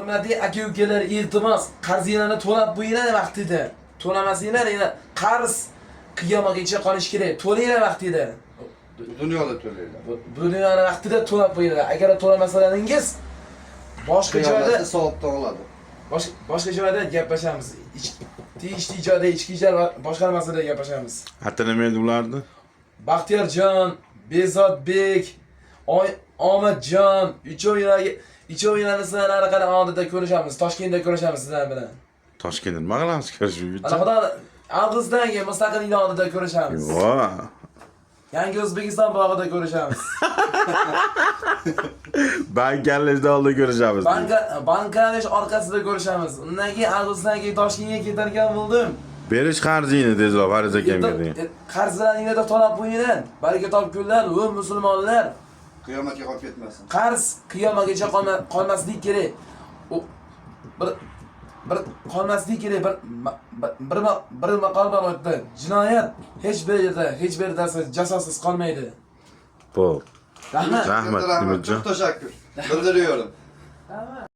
Hurmatli aka-ukalar, iltimos, qarzinglarni to'lab qo'yinglar vaqtida. To'lamasanglar, yana qarz qiyomatgacha qolish kerak. To'langlar vaqtida. Bu dunyoda to'laylar. Bu dunyoni vaqtida to'lab qo'yinglar. Agar to'lamasalaringiz boshqa joyda Qiyomatda savobdan oladi. Boshqa joyda gaplashamiz. Tegishli joyda ichki ishlar boshqarmasida gaplashamiz. Ati nima edi ularni? Baxtiyorjon, Bezodbek, Omadjon, uchovinglarni sizlar qara oldida ko'rishamiz. Toshkentda ko'rishamiz sizlar bilan. Toshkentda nima qilamiz ko'rishib? Ana xudo avgustdan keyin mustaqillik oldida ko'rishamiz. Vo. Yangi O'zbekiston bog'ida ko'rishamiz. Bankanlashda oldin ko'rishamiz. Banka orqasida ko'rishamiz. Undan keyin avgustdan keyin Toshkentga ketarkan bo'ldim. Berish qarzingni tezroq Faris akamga deng. Qarzlaringni da to'lab qo'yinglar. Baraka topkunlar, va musulmonlar. Qiyomatga qolib ketmasin. Qarz qiyomatgacha qolmasligi kerak. U bir bir qolmasligi kerak. Bir maqol bor o'tdi. Jinoyat hech bir yerda, hech bir narsa jazosiz qolmaydi. Bo'p. Rahmat. Rahmat, Rahmat. Umidjon. Çok teşekkür. Bildiriyorum. Rahmat.